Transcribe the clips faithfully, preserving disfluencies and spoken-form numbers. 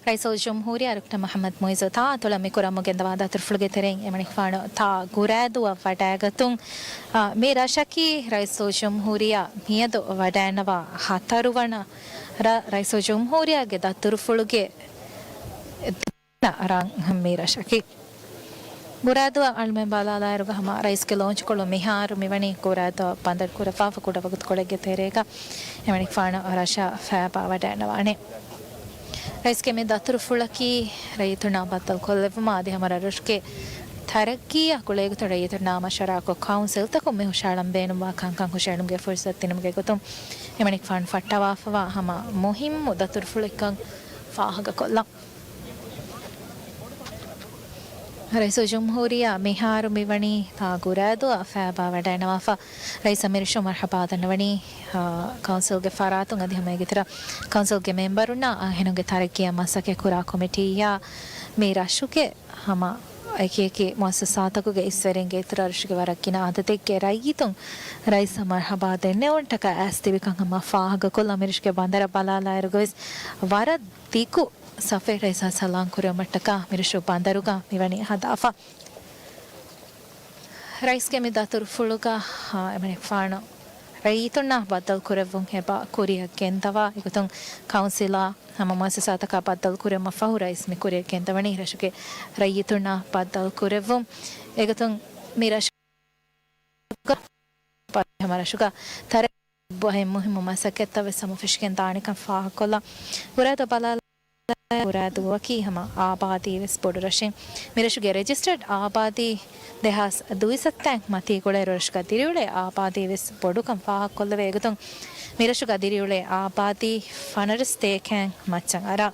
ރައީސުލްޖުމްހޫރިއްޔާ ޑޮކްޓަރ މުޙައްމަދު މުޢިއްޒު ތާއަތުޅަށް މިކުރަމުން ގެންދަވާ ދަތުރުފުޅުގެ ތެރެއިން އެމަނިކުފާނު ތާ ގުރައިދޫއަށް ވަޑައިގަތުން، އާ، މި ރަށަކީ ރައީސުލްޖުމްހޫރިއްޔާ މިއަދު ވަޑައިންނަވާ ހަތަރުވަނަ ރަށް. ރައީސުލްޖުމްހޫރިއްޔާގެ ދަތުރުފުޅުގެ ރަށް މި ރަށަކީ. ގުރައިދޫއަށް އަޅުމެން ބަލާލާއިރުގަ ހަމަ ރައީސްގެ ލޯންޗުކޮޅު މިހާރު މިވަނީ ގުރައިދޫއަށް ބަނދަރު ކުރައްވާފަ ކުޑަވަގުތުކޮޅެއްގެ ތެރޭގަ އެމަނިކުފާނު ރަށަށް ފައިބާވަޑައިންނަވާނެ. ރައީސްގެ މި ދަތުރުފުޅަކީ ރައްޔިތުންނާ ބައްދަލުކޮށްލެއްވުމަށް އަދި ހަމަ ރަށްރަށުގެ ތަރައްގީއަށް ގުޅޭގޮތުން ރައްޔިތުންނާ މަޝްވަރާކޮށް ކައުންސިލްތަކުން މި ހުށައަޅަން ބޭނުންވާ ކަންކަން ހުށައެޅުމުގެ ފުރުސަތު ދިނުމުގެ ގޮތުން އެމަނިކުފާނު ފައްޓަވާފަވާ ހަމަ މުހިއްމު ދަތުރުފުޅެއްކަން ފާހަގަކޮށްލަން. ރައީސުލްޖުމްހޫރިއްޔާ މިހާރު މިވަނީ ތާ ގުރައިދޫއަށް ފައިބާ ވަޑައިންނަވާފަ. ރައީސަށް މިރަށުން މަރްޙަބާ ދަންނަވަނީ، އާ، ކައުންސިލްގެ ފަރާތުން އަދި ހަމަ އޭގެތެރެއަށް ކައުންސިލްގެ މެމްބަރުންނާ އަހަރެންގެ ތަރައްގީއަށް މަސައްކަތްކުރާ ކޮމިޓީއާ މި ރަށުގެ ހަމަ އެކިއެކި މުއައްސަސާތަކުގެ އިސްވެރިންގެ އިތުރަށް ރަށުގެ ވަރަށް ގިނަ އަދަދެއްގެ ރައްޔިތުން ރައީސަށް މަރްޙަބާ ދެންނެވުންޓަކާ އައިސް ތިބިކަން ހަމަ ފާހަގަކޮށްލަން. މިރަށުގެ ބަނދަރަށް ބަލާލާއިރުގަވެސް ވަރަށް ދިގު ސަފެއް ރައީސާ ސަލާން ކުރެވުމަށްޓަކާ މިރަށު ބަނދަރުގަ މިވަނީ ހަދާފަ. ރައީސްގެ މި ދަތުރުފުޅުގަ، އާ، އެމަނިކުފާނު ރައްޔިތުންނާ ބައްދަލު ކުރެއްވުން އެބަ ކުރިއަށް ގެންދަވާ އެގޮތުން ކައުންސިލާ ހަމަ މުއައްސަސާތަކާ ބައްދަލު ކުރެވުމަށް ފަހު ރައީސް މި ކުރިއަށް ގެންދަވަނީ ރަށުގެ ރައްޔިތުންނާ ބައްދަލު ކުރެއްވުން. އެގޮތުން މި ރަށު ހަމަ ރަށުގަ ތަރައްގީ ބައެއް މުހިއްމު މަސައްކަތްތައް ވެސް ހަމަ ފެށިގެން ދާނެކަން ފާހަގަކޮށްލަން. ގުރައިދޫ ބަލާލާ، ގުރައިދޫއަކީ ހަމަ އާބާދީ ވެސް ބޮޑު ރަށެއް. މިރަށުގެ ރެޖިސްޓަރޑް އާބާދީ ދެހާސް ދުއިސައްތައިން މަތީ ގުޅޭއިރު ރަށުގަ ދިރިއުޅޭ އާބާދީ ވެސް ބޮޑުކަން ފާހަގަކޮށްލެވޭ. އެގޮތުން މިރަށުގަ ދިރިއުޅޭ އާބާދީ ފަނަރަ ސަތޭކައިން މައްޗަށް އަރާ.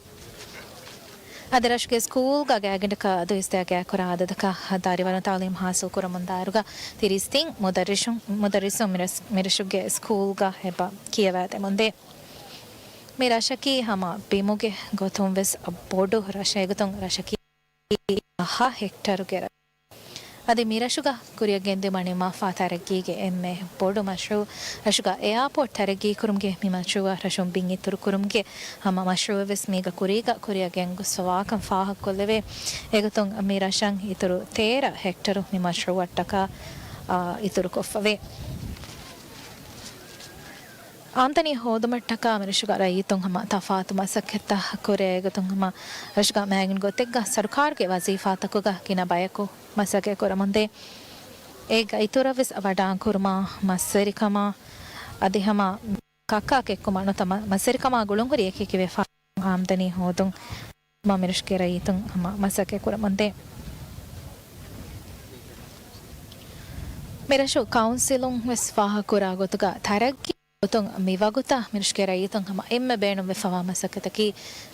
އަދި ރަށުގެ ސްކޫލްގަ ގާތްގަނޑަކަށް ދުއިސައްތައާ ގާތްކުރާ އަދަދަކަށް ދަރިވަރުން ތައުލީމް ހާސިލް ކުރަމުންދާއިރުގަ ތިރީސް ތިން މުދައްރިސުން، މުދައްރިސުން މިރަސް-، މިރަށުގެ ސްކޫލްގަ އެބަ ކިޔަވައިދެމުންދޭ. މި ރަށަކީ ހަމަ ބިމުގެ ގޮތުން ވެސް ބޮޑު ރަށެއް. އެގޮތުން ރަށަކީ އަހަ ހެކްޓަރުގެ ރަށެއް. އަދި މިރަށުގަ ކުރިއަށް ގެންދިއުމަށް ނިންމާފާ ތަރައްގީގެ އެންމެ ބޮޑު މަޝްރޫއު، ރަށުގަ އެއާޕޯޓް ތަރައްގީކުރުމުގެ މި މަޝްރޫއަށް ރަށުން ބިން އިތުރުކުރުމުގެ ހަމަ މަޝްރޫއެއް ވެސް މީގަ ކުރީގަ ކުރިއަށް ގެންގޮސްފަވާކަން ފާހަގަކޮށްލެވޭ. އެގޮތުން މި ރަށަށް އިތުރު ތޭރަ ހެކްޓަރު މި މަޝްރޫއަށްޓަކާ، އާ، އިތުރުކޮށްފަވޭ. އާމްދަނީ ހޯދުމަށްޓަކާ މިރަށުގަ ރައްޔިތުން ހަމަ ތަފާތު މަސައްކަތްތައް ކުރޭ. އެގޮތުން ހަމަ ރަށުގަ މައިގަނޑު ގޮތެއްގަ ސަރުކާރުގެ ވަޒީފާތަކުގަ ގިނަ ބަޔަކު މަސައްކަތް ކުރަމުންދޭ. އޭގަ އިތުރަށް ވެސް ވަޑާން ކުރުމާ، މަސްވެރިކަމާ އަދި ހަމަ ކައްކާ ކެއްކުމާ ނުވަތަ މަ-، މަސްވެރިކަމާ ގުޅުންހުރި އެކި އެކި ވިޔަފާރި އާމްދަނީ ހޯދުން މިރަށުގެ ރައްޔިތުން ހަމަ މަސައްކަތް ކުރަމުންދޭ. މިރަށު ކައުންސިލުން ވެސް ފާހަގަކުރާ ގޮތުގަ ތަރައްގީ ގޮތުން މިވަގުތަށް މިރަށުގެ ރައްޔިތުން ހަމަ އެންމެ ބޭނުންވެފަވާ މަސައްކަތަކީ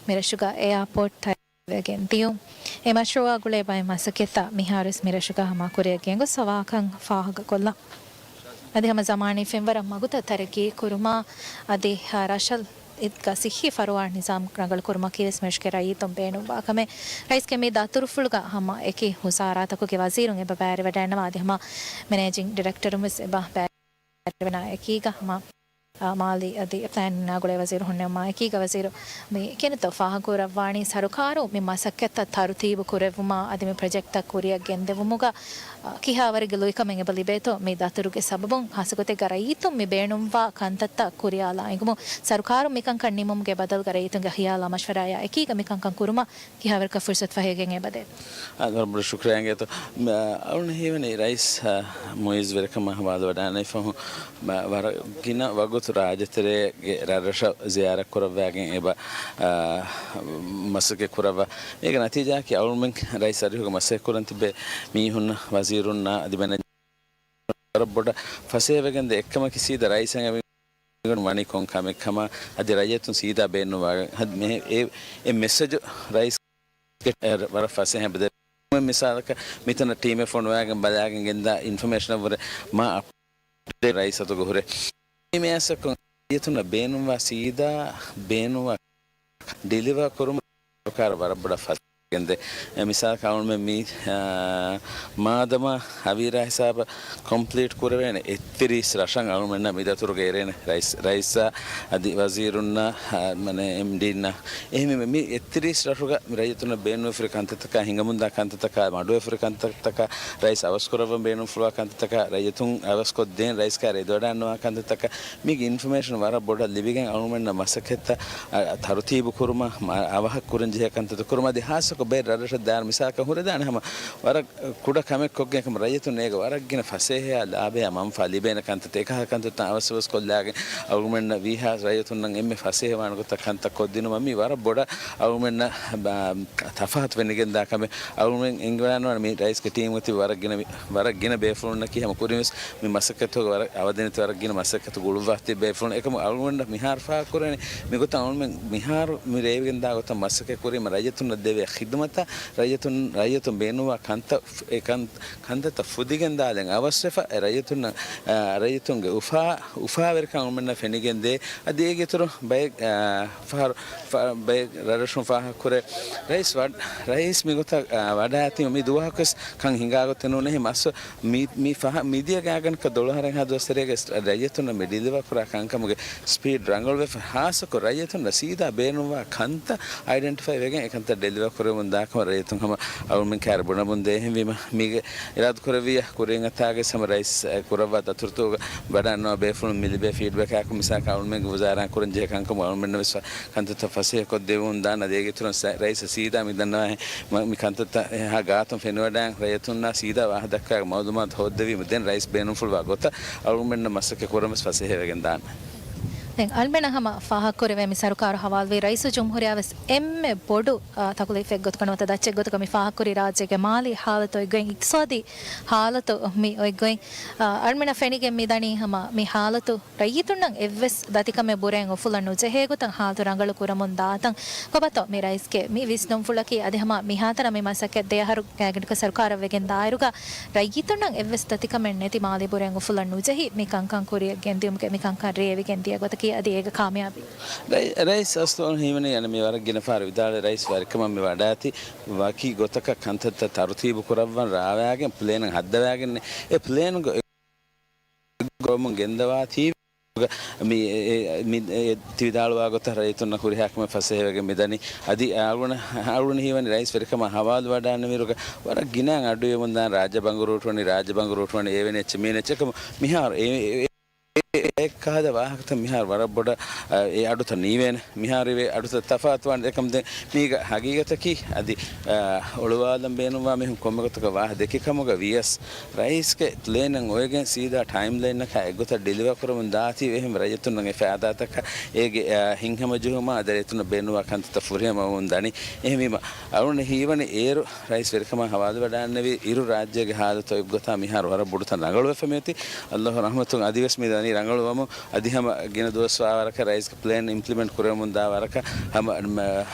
މިރަށުގަ އެއާޕޯޓް ތަ-، ވެގެން ދިޔުން. އެ މަޝްރޫއާ ގުޅޭ ބައެއް މަސައްކަތްތައް މިހާރުވެސް މިރަށުގަ ހަމަ ކުރިއަށް ގެންގޮސްފަވާކަން ފާހަގަކޮށްލަން. އަދި ހަމަ ޒަމާނީ ފެންވަރަށް މަގުތައް ތަރައްގީ ކުރުމާ، އަދި ރަށަށް އިދްގަ ސިއްހީ ފަރުވާ ނިޒާމް ރަނގަޅު ކުރުމަކީ ވެސް މިރަށުގެ ރައްޔިތުން ބޭނުންވާ ކަމެއް. ރައީސްގެ މި ދަތުރުފުޅުގަ ހަމަ އެކި ވުޒާރާތަކުގެ ވަޒީރުން އެބަ ބައިވެރިވަޑައިންނަވާ، އަދި ހަމަ މެނޭޖިން ޑިރެކްޓަރުން ވެސް އެބަ ބައި ވެނާ އެކީގަ ހަމަ، އާ، މާލީ އަދި ޕްލޭނިންއާ ގުޅޭ ވަޒީރު ހުންނެވުމާ އެކީގަ ވަޒީރު މި ކިނިތޯ ފާހަގަކުރައްވާނީ ސަރުކާރު މި މަސައްކަތްތައް ތަރުތީބު ކުރެއްވުމާ އަދި މި ޕްރޮޖެކްޓްތައް ކުރިއަށް ގެންދެވުމުގަ، އާ، ކިހާވަރެއްގެ ލުއިކަމެއް އެބަ ލިބޭތޯ މި ދަތުރުގެ ސަބަބުން ހާއްސަގޮތެއްގަ ރައްޔިތުން މި ބޭނުންވާ ކަންތައްތައް ކުރިއަށް އަޅާ އެނގުމުން ސަރުކާރުން މިކަންކަން ނިމުމުގެ ބަދަލުގަ ރައްޔިތުންގެ ހިޔާލާ މަޝްވަރާއާ އެކީގަ މި ކަންކަން ކުރުމަށް ކިހާވަރަކަށް ފުރުސަތު ފަހިގެން އެބަދޭ. އާ، ވަރަށް ބޮޑަށް ޝުކުރިއްޔާ އިނގޭތޯ. މަ-، އަޅުގަނޑަށް ހީވަނީ ރައީސް، އާ، މުއިއްޒު ވެރިކަމާ ހަވާލުވެވަޑައިގަންނަވާ ފަހު، މަ-، ވަރަށް ގިނަ ވަގުތު ރާއްޖެތެރޭގެ ރަށްރަށަށް ޒިޔާރަތް ކުރައްވާގެން އެބަ، އާ، މަސައްކަތް ކުރައްވާ. އޭގެ ނަތީޖާއަކީ އަޅުގަނޑުމެން ރައީސް އަރިހުގަ މަސައްކަތް ކުރަން ތިބޭ މީހުންނަށް، ވަޒީރުންނާ އަދި މެނޭޖަރުންނާ ވަރަށް ބޮޑަށް ފަސޭހަވެގެންދޭ. އެއްކަމަކީ ސީދާ ރައީސަށް ވަނީ ކޮން ކަމެއް ކަމަށް އަދި ރައްޔިތުން ސީދާ ބޭނުންވާ މެ-، އެ، އެ މެސެޖު ރައީސް ވަރަށް ފަސޭހަ ބެދެ. މިސާލަކަށް މިތަނަށް ޓީމެއް ފޮނުވާގެން ބަލާގެން ގެންދާ އިންފޮމޭޝަނަށްވުރެ މާ އަޕްޑޭޓް ރައީސް އަތުގަ ހުރޭ. މި މަސައްކަތް ރައްޔިތުންނަށް ބޭނުންވާ ސީދާ ބޭނުންވާ ޑިލިވާ ކުރުމަށް ސަރުކާރަށް ވަރަށް ބޮޑަށް ފަސޭހަ. ގެންދޭ. އެ މިސާލަކަށް އަޅުމެން މި، އާ، މާދަމާ ހަވީރާ ހިސާބަށް ކޮމްޕްލީޓް ކުރެވޭނެ އެއްތިރީސް ރަށަށް އަޅުމެންނަށް މި ދަތުރުގައި އެރޭނެ ރައީސް، ރައީސާ އަދި ވަޒީރުންނާ، އާ، މަނެ އެމްޑީންނާ. އެހެންވީމަ މި އެއްތިރީސް ރަށުގަ މި ރައްޔިތުންނަށް ބޭނުންވެފުރި ކަންތައްތަކާ، ހިނގަމުންދާ ކަންތައްތަކާ، މަޑުވެފުރި ކަންތައްތަކާ، ރައީސް އަވަސްކުރައްވަން ބޭނުންފުޅުވާ ކަންތައްތަކާ، ރައްޔިތުން އަވަސްކޮށްދޭން ރައީސްގެ އަރި އެދިވަޑައިގަންނަވާ ކަންތައްތަކާ، މީގެ އިންފޮމޭޝަން ވަރަށް ބޮޑަށް ލިބިގެން އަޅުމެންނަށް މަސައްކަތްތައް، އަ، ތަރުތީބު ކުރުމަށް، މަ، އަވަހަށް ކުރަން ޖެހޭ ކަންތައްތައް ކުރުމަށް އަދި ހާއްސަކޮށް ބައެއް ރަށްރަށަށް ދާއިރު މިސާލަކަށް ހުރެދާނެ ހަމަ ވަރަށް ކުޑަ ކަމެއް ކޮށްގެން ކަމަށް ރައްޔިތުން އޭގެ ވަރަށް ގިނަ ފަސޭހަޔާ ލާބަޔާ މަންފާ ލިބޭނެ ކަންތައްތައް އެކަހަލަ ކަންތައްތައް އަވަސް އަވަސް ކޮށްލާގެން އަޅުގަނޑުމެންނަށް ވީހާ ރައްޔިތުންނަށް އެންމެ ފަސޭހަވާނެ ގޮތަށް ކަންތައް ކޮށްދިނުމަށް މީ ވަރަށް ބޮޑަށް އަޅުގަނޑުމެންނަށް ބާ-، ތަފާތު ފެނިގެންދާ ކަމެއް. އަޅުގަނޑުމެން އެނގިވަޑައިގަންނަވާނެ މި ރައީސްގެ ޓީމުގަ ތިބި ވަރަށް ގިނަ ވި-، ވަރަށް ގިނަ ބޭފުޅުންނަކީ ހަމަ ކުރިންވެސް މި މަސައްކަތުގަ ވަރަށް އަވަދިނެތި ވަރަށް ގިނަ މަސައްކަތު ގުޅުއްވާ ތިބި ބޭފުޅުން. އެކަމު އަޅުގަނޑަށް މިހާރު ފާހަގަކުރެވެނީ މިގޮތަށް އަޅުގަނޑުމެން މިހާރު މި ރޭވިގެންދާ ގޮތަށް މަސައްކަތް ކުރީމަ ރައްޔިތުންނަށް ދެވޭ ޚިދުމަތާ ރައްޔިތުން، ރައްޔިތުން ބޭނުންވާ ކަންތައް އެ ކަން-، ކަންތައްތައް ފުދިގެން ދާލަން އަވަސްވެފަ، އެ ރައްޔިތުންނަށް، އާ، ރައްޔިތުންގެ އުފާ، އުފާވެރިކަން އަޅުމެންނަށް ފެނިގެން ދޭ. އަދި އޭގެ އިތުރު ބައެއް، އާ، ފަހަރު، ފަ-، ބައެއް ރަށްރަށުން ފާހަގަކުރޭ. ރައީސް ވަ-، ރައީސް މިގޮތަށް، އާ، ވަޑައިގަތީމަ މި ދުވަހަކުވެސް ކަން ހިނގާގޮތެއް ނޫނޭ. އެހެން މަސް މި، މި ފަހަ-، މިދިޔަ ގާތްގަނޑަކަށް ދޮޅަހަރެއްހާ ދުވަސްވަރެއްގެ ރައްޔިތުންނަށް މި ޑިލިވާ ކުރާ ކަންކަމުގެ ސްޕީޑް ރަނގަޅުވެފަ، ހާއްސަކޮށް ރައްޔިތުންނަށް ސީދާ ބޭނުންވާ ކަންތައް އައިޑެންޓިފައި ވެގެން އެކަންތައް ޑެލިވަރ ކުރެވެމުން ދާކަމަށް ރައްޔިތުން ހަމަ އަޅުމެން ކައިރި ބުނަމުން ދޭ. އެހެންވީމަ މީގެ އިރާދަ ކުރެއްވިއްޔާ ކުރިން އަތާގެ ހަމަ ރައީސް، އެ، ކުރައްވާ ދަތުރުތަކުގަ ވަޑައިގަންނަވާ ބޭފުޅުން މި ލިބޭ ފީޑްބެކާއެކު މިސާލަކަށް އަޅުމެންގެ ވުޒާރާއިން ކުރަން ޖެހޭ ކަންކަމުގަ އަޅުމެންނަށް ވެސް ކަންތައްތައް ފަސޭހަކޮށްދެވުން ދާން. އަދި އޭގެ އިތުރުން ސަ-، ރައީސަށް ސީދާ މި ދަންނަވާހެން މަ-، މި ކަންތައްތައް އެހާ ގާތުން ފެނިވަޑައިގެން ރައްޔިތުންނާ ސީދާ ވާހަކަ ދައްކާ މައުލޫމާތު ހޯއްދެވީމަ ދެން ރައީސް ބޭނުންފުޅުވާ ގޮތަށް އަޅުގަނޑުމެންނަށް މަސައްކަތް ކުރަން ވެސް ފަސޭހަވެގެން ދާނެ. ދެން އަޅުމެންނަށް ހަމަ ފާހަގަކުރެވޭ މި ސަރުކާރު ހަވާލުވީ ރައީސުލްޖުމްހޫރިއްޔާ ވެސް އެންމެ ބޮޑު، އާ، ތަކުލީފެއް ގޮތުގަ ނުވަތަ ދައްޗެއް ގޮތުގަ މި ފާހަގަކުރީ ރާއްޖޭގެ މާލީ ހާލަތު އޮތްގޮތް، އިޤްތިޞާދީ ހާލަތު މި އޮތްގޮތް، އާ، އަޅުމެންނަށް ފެނިގެން މި ދަނީ ހަމަ މި ހާލަތު ރައްޔިތުންނަށް އެއްވެސް ދަތިކަމެއް ބުރައިން އުފުލަން ނުޖެހޭ ގޮތަށް ހާލަތު ރަނގަޅު ކުރަމުން ދާތަން. ކޮބާތޯ މި ރައީސްގެ މި ވިސްނުންފުޅަކީ އަދި ހަމަ މިހާތަނަށް މި މަސައްކަތް ދެ އަހަރު ގާތްގަނޑަކަށް ސަރުކާރަށް ވެގެން ދާއިރުގަ ރައްޔިތުންނަށް އެއްވެސް ދަތިކަމެއް ނެތި މާލީ ބުރައިން އުފުލަން ނުޖެހި މި ކަންކަން ކުރިއަށް ގެންދިޔުމުގެ މި ކަންކަން ރޭވިގެން ދިޔަ ގޮތަކީ އަދި އޭގެ ކާމިޔާބީ. ރައި-، ރައީސް އަސްލު ހީވަނީ އަނެއް މި ވަރަށް ގިނަ ފަހަރު ވިދާޅުވި ރައީސް ވެރިކަމަށް މި ވަޑާތީ ވަކި ގޮތަކަށް ކަންތައްތައް ތަރުތީބު ކުރައްވަން ރާވާގެން ޕްލޭނެއް ހައްދަވާގެން އެ ޕްލޭނުގެ ގޮވަމުން ގެންދަވާތީ މި، އެ، އެ، މި، އެ، ތި ވިދާޅުވާ ގޮތަށް ރައްޔިތުންނަށް ހުރިހާ ކަމެއް ފަސޭހަވެގެން މިދަނީ. އަދި އަޅުގަނޑު، އަޅުގަނޑު ހީވަނީ ރައީސް ވެރިކަމަށް ހަވާލުވަޑައިގަންނަވިއިރުގަ ވަރަށް ގިނަ އަޑުއިވެމުންދާނެ ރާއްޖެ ބަނގުރޫޓުވަނީ، ރާއްޖެ ބަނގުރޫޓުވަނީ އޭވެނި އެއްޗެއް މީނެ އެއްޗެއް ކަމު މިހާރު އެ، އެ، އެ، އެ ކަހަލަ ވާހަކަތައް މިހާރު ވަރަށް ބޮޑަށް، އަ، އެ އަޑުތައް ނީވޭނެ. މިހާރު އިވޭ އަޑުތައް ތަފާތުވާނެ. އެކަމު ދެން މީގަ ހަގީގަތަކީ އަދި، އަ، އޮޅުވާލަން ބޭނުންވާ މީހުން ކޮންމެ ގޮތަކަށް ވާހަ ދެކި ކަމުގަ ވިޔަސް ރައީސްގެ ޕްލޭނަށް އޮވެގެން ސީދާ ޓައިމްލައިންއަކާ އެއްގޮތަށް ޑެލިވަރ ކުރަމުން ދާތީވެ އެހެން ރައްޔިތުންނަށް އެ ފައިދާތަކަށް އޭގެ، އާ، ހިތްހަމަޖެހުމާ އަދި ރައްޔިތުންނަށް ބޭނުންވާ ކަންތައްތައް ފުރިހަމަވަމުން ދަނީ. އެހެންވީމަ އަޅުގަނޑު ހީވަނީ އޭރު ރައީސް ވެރިކަމަށް ހަވާލުވެވަޑައިގަންނެވި އިރު ރާއްޖޭގެ ހާލަތު އެއްގޮތާ މިހާރު ވަރަށް ބޮޑުތަން ރަނގަޅުވެފަ މިއޮތީ. އައްލާހު ރަޙްމަތުން އަދިވެސް މި ދަނީ ރަނގަޅުވަމުން. އަދި ހަމަ ގިނަ ދުވަސްވާ ވަރަކަށް ރައީސްގެ ޕްލޭން އިމްޕްލިމެންޓް ކުރެވެމުން ދާ ވަރަކަށް ހަމަ، މަ،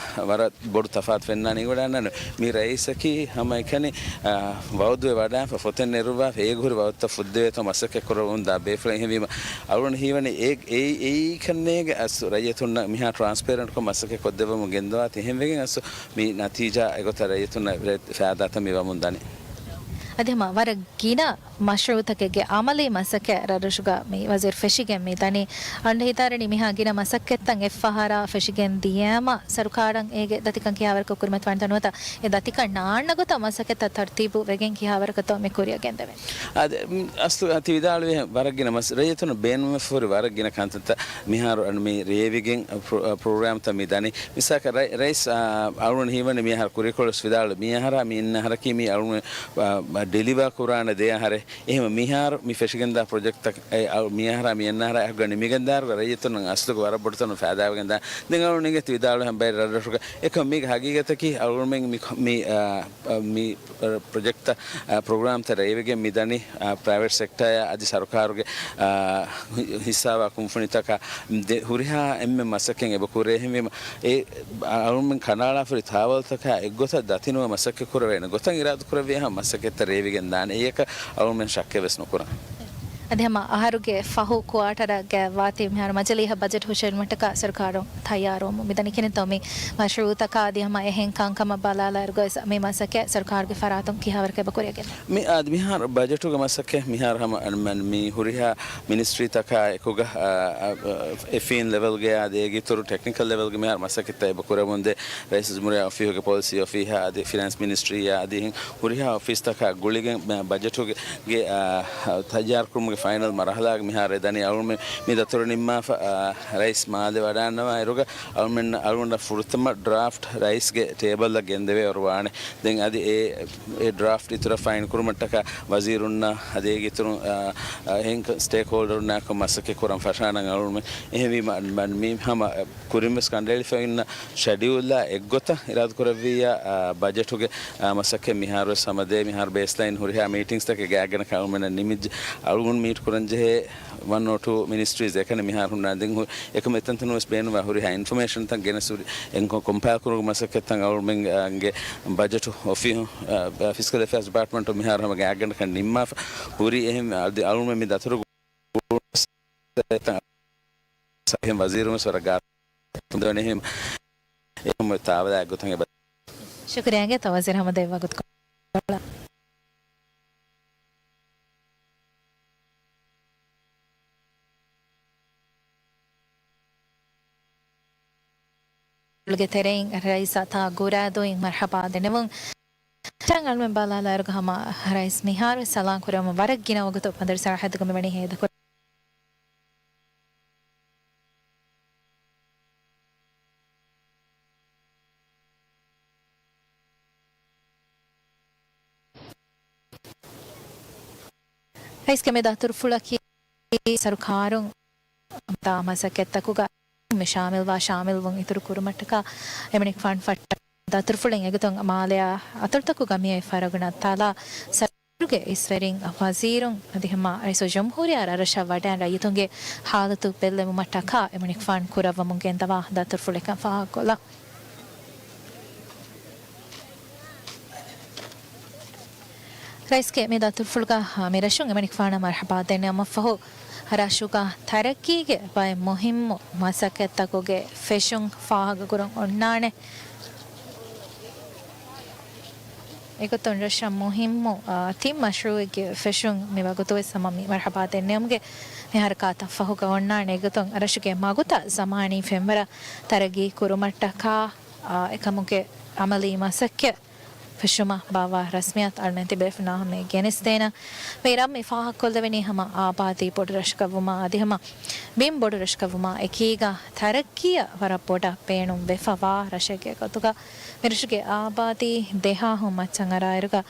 ވަރަށް ބޮޑު ތަފާތު ފެންނާނެ އިނގިވަޑައިގަންނަން. މި ރައީސަކީ ހަމަ އެކަނި، އާ، ވައުދުވެ ވަޑާފަ ފޮތެއް ނެރުއްވާފަ އޭގެ ހުރި ވައުދުތައް ފުއްދެވޭތޯ މަސައްކަތް ކުރަމުން ދާ ބޭފުޅެއް. އެހެންވީމަ އަޅުގަނޑު ހީވަނީ އެ، އެ، އެއީކަންނޭގެ އަސް ރައްޔިތުންނަށް މިހާ ޓްރާންސްޕޭރެންޓްކޮށް މަސައްކަތް ކޮށްދެއްވަމުން ގެންދަވާތީ. އެހެންވެގެން އަސް މި ނަތީޖާ އެގޮތަށް ރައްޔިތުންނަށް ރޭ-، ފައިދާތައް މި ވަމުން ދަނީ. އަދި ހަމަ ވަރަށް ގިނަ މަޝްރޫއުތަކެއްގެ އަމަލީ މަސައްކަތް ރަށްރަށުގަ މި ވަޒީރު ފެށިގެން މި ދަނީ. އަޅުގަނޑު ހިތަށް އަރަނީ މިހާ ގިނަ މަސައްކަތްތައް އެއްފަހަރާ ފެށިގެން ދިޔައިމަ ސަރުކާރަށް އޭގެ ދަތިކަން ކިހާވަރަކަށް ކުރިމަތިވާނެތޯ ނުވަތަ އެ ދަތިކަން ނާންނަ ގޮތަށް މަސައްކަތްތައް ތަރުތީބު ވެގެން ކިހާވަރަކަށްތޯ މި ކުރިއަށް ގެންދެވޭނެ. އާދެ، މް، އަސްލު ތި ވިދާޅުވި ވަރަށް ގިނަ މަސް-، ރައްޔިތުން ބޭނުންވެފަ ހުރި ވަރަށް ގިނަ ކަންތައްތައް މިހާރު އަން މި ރޭވިގެން ޕްރޮ-، ޕްރޮގްރާމްތައް މި ދަނީ. މިސާލަކަށް ރައި-، ރައީސް، އާ، އަޅުގަނޑު ހީވަނީ މި އަހަރު ކުރިކޮޅުސް ވިދާޅު މި އަހަރާ މި އިން އަހަރަކީ މި އަޅުގަނޑު، އާ، ޑެލިވާ ކުރާނެ ދެ އަހަރެއް. އެހެން މިހާރު މި ފެށިގެންދާ ޕްރޮޖެކްޓްތައް އެ އަޅު-، މި އަހަރާ މި އަންނަ އަހަރާ އެކުގަ ނިމިގެންދާއިރުގަ ރައްޔިތުންނަށް އަސްލުގަ ވަރަށް ބޮޑުތަނުން ފައިދާވެގެންދާ. ދެން އަޅުގަނޑު އިނގޭތި ވިދާޅުވެ ހަމަ ބައެއް ރަށްރަށުގަ އެކަމް މީގެ ހަގީގަތަކީ އަޅުގަނޑުމެން މި، މި، އާ، މި ޕްރޮޖެކްޓްތައް، އާ، ޕްރޮގްރާމްތައް ރޭވިގެން މިދަނީ، އާ، ޕްރައިވެޓް ސެކްޓަރއާ އަދި ސަރުކާރުގެ، އާ، ހި-، ހިއްސާވާ ކުންފުނިތަކާ ދެ-، ހުރިހާ އެންމެ މަސައްކަތް އެބަ ކުރޭ. އެހެންވީމަ އެ އަ-، އަޅުމެން ކަނޑައަޅާފައި ތާވަލްތަކާ އެއްގޮތަށް ދަތިނުވެ މަސައްކަތް ކުރެވޭނެ ގޮތަށް އިރާދަކުރެއްވިއްޔާ ހަމަ މަސައްކަތްތައް ރޭވިގެން ދާނެ. އެއަކަށް އަޅުމެން ޝައްކެއްވެސް ނުކުރަން. އަދި ހަމަ އަހަރުގެ ފަހު ކުއާޓަރގަ ވާތީ މިހާރު މަޖިލީހަށް ބަޖެޓް ހުށައެޅުމަށްޓަކާ ސަރުކާރުން ތައްޔާރުވަމުން މިދަނީ. ކިހިނެއްތޯ މި މަޝްރޫއުތަކާ އަދި ހަމަ އެހެން ކަންކަމަށް ބަލާލާއިރުގަވެސް މި މަސައްކަތް ސަރުކާރުގެ ފަރާތުން ކިހާވަރަކަށް އެބަ ކުރިއަށް ގެންދަނީ؟ މި އަދި މިހާރު ބަޖެޓުގެ މަސައްކަތް މިހާރު ހަމަ މި ހުރިހާ މިނިސްޓްރީތަކާ އެކުގަ، އެފްއީން ލެވެލްގެ އާ އޭގެ އިތުރު ޓެކްނިކަލް ލެވެލްގެ މިހާރު މަސައްކަތްތައް އެބަ ކުރަމުންދޭ. ރައީސުލްޖުމްހޫރިއްޔާ އޮފީހުގެ ޕޮލިސީ އޮފީހާ އަދި ފިނޭންސް މިނިސްޓްރީއާ އަދި ހުރިހާ އޮފީސްތަކާ ގުޅިގެން ބަ-، ބަޖެޓުގެ، ގެ، އާ، ތައްޔާރުކުރުމުގެ ފައިނަލް މަރުހަލާގެ މިހާރު އެދަނީ. އަޅުގަނޑު މި، މި ދަތުރު ނިންމާފަ، އާ، ރައީސް މާލެ ވަޑާންނަވާ އިރުގަ އަޅުގަނޑަށް ފުރަތަމަ ޑްރާފްޓް ރައީސްގެ ޓޭބަލްއަށް ގެންދެވޭވަރު ވާނެ. ދެން އަދި އެ، އެ ޑްރާފްޓް އިތުރަށް ފައިން ކުރުމަށްޓަކާ ވަޒީރުންނާ އަދި އޭގެ އިތުރުން، އާ، އާ، އެހެން ސްޓޭކްހޯލްޑަރުންނާކޮށް މަސައްކަތް ކުރަން ފަށާނަން އަޅުގަނޑު. އެހެންވީމަ، މަ-، މި ހަމަ ކުރިންވެސް ކަނޑައެޅިފައި އިންނަ ޝެޑިއުލްއާ އެއްގޮތަށް އިރާދަކުރެއްވިއްޔާ، އާ، ބަޖެޓުގެ، އާ، މަސައްކަތް މިހާރުވެސް ހަމަ ދޭ. މިހާރު ބޭސްލައިން ހުރިހާ މީޓިންގްސްތަކެއް ގާތްގަނޑަކަށް އަޅުގަނޑަށް ނިމިއްޖެ. އަޅުގަނޑު މީޓް ކުރަންޖެހޭ ވަން އޯ ޓޫ މިނިސްޓްރީސް އެކަނި މިހާރު ހުންނާނެ. ދެން ހު-، އެކަމަށް އެތަންތަނުން ވެސް ބޭނުންވާ ހުރިހާ އިންފޮމޭޝަންތައް ގެނެސް ހުރި އެންކޮ ކޮމްޕައިލް ކުރުމުގެ މަސައްކަތްތައް އަޅުގަނޑުމެންގެ ބަޖެޓު އޮފީހު، އާ، ފިސްކަލް އެފެއާސް ޑިޕާޓްމަންޓު މިހާރު ހަމަ ގާތްގަނޑަކަށް ނިންމާފަ ހުރީ. އެހެން އަދި އަޅުގަނޑު މި ދަތުރު އެހެން ވަޒީރުން ވެސް ވަރަށް ގާތް ދެން އެހެން އެހެން ތާވަލާ އެއްގޮތަށް އެބަ ޝުކުރިއްޔާ އިނގޭތޯ ވަޒީރު ހަމަ ދެ ވަގުތު ގެ ތެރެއިން ރައީސަށް ތާ ގުރާދޫއިން މަރްޙަބާ ދެނެވުން. ޗަން އަޅުމެން ބަލާލާއިރުގަ ހަމަ ރައީސް މިހާރު ސަލާން ކުރެވުމަށް ވަރަށް ގިނަ ވަގުތު ބަނދަރު ސަރަހައްދުގަ މިވަނީ ހޭދަކުރަން. ރައީސްގެ މި ދަތުރުފުޅަކީ ސަރުކާރުން ދާ މަސައްކަތްތަކުގަ މި ޝާމިލްވާ ޝާމިލްވުން އިތުރު ކުރުމަށްޓަކާ އެމަނިކުފާނު ފައްޓަ ދަތުރުފުޅެއް އެގޮތުން މާލެއާ އަތޮޅުތަކުގަ މިއޮތް ފަރަގުނަ ތަލާ ސަރުގެ އިސްވެރިން ވަޒީރުން އަދި ހަމަ ރައީސުލްޖުމްހޫރިއްޔާ ރަށްރަށަށް ވަޑައި ރައްޔިތުންގެ ހާލަތު ބެއްލެވުމަށްޓަކާ އެމަނިކުފާނު ކުރައްވަމުން ގެންދަވާ ދަތުރުފުޅެއްކަން ފާހަގަކޮށްލާ. ރައީސްގެ މި ދަތުރުފުޅުގަ މި ރަށުން އެމަނިކުފާނަށް މަރްޙަބާ ދެންނެވުމަށްފަހު، ރަށުގަ ތަރައްގީގެ ބައެއް މުހިއްމު މަސައްކަތްތަކުގެ ފެށުން ފާހަގަކުރަން އޮންނާނެ. އެގޮތުން ރަށަށް މުހިއްމު، އާ، ތިން މަޝްރޫއެއްގެ ފެށުން މި ވަގުތުވެސް ހަމަ މި މަރްޙަބާ ދެންނެވުމުގެ މި ހަރަކާތަށް ފަހުގަ އޮންނާނެ. އެގޮތުން ރަށުގެ މަގުތައް ޒަމާނީ ފެންވަރަށް ތަރައްގީ ކުރުމަށްޓަކާ، އާ، އެކަމުގެ އަމަލީ މަސައްކަތް ފެށުމަށް ބާއްވާ ރަސްމިއްޔާތު އަޅުމެން ތިބޭފުޅުންނާ ހަމަޔަށް ގެނެސްދޭނަން. މި ރަށް މި ފާހަގަކޮށްލެވެނީ ހަމަ އާބާދީ ބޮޑު ރަށަކަށްވުމާ އަދި ހަމަ ބިން ބޮޑު ރަށަކަށްވުމާ އެކީގަ ތަރައްގީއަށް ވަރަށް ބޮޑަށް ބޭނުން ވެފަވާ ރަށެއްގެ ގޮތުގަ މި ރަށުގެ އާބާދީ ދެހާހުން މައްޗަށް އަރާއިރުގަ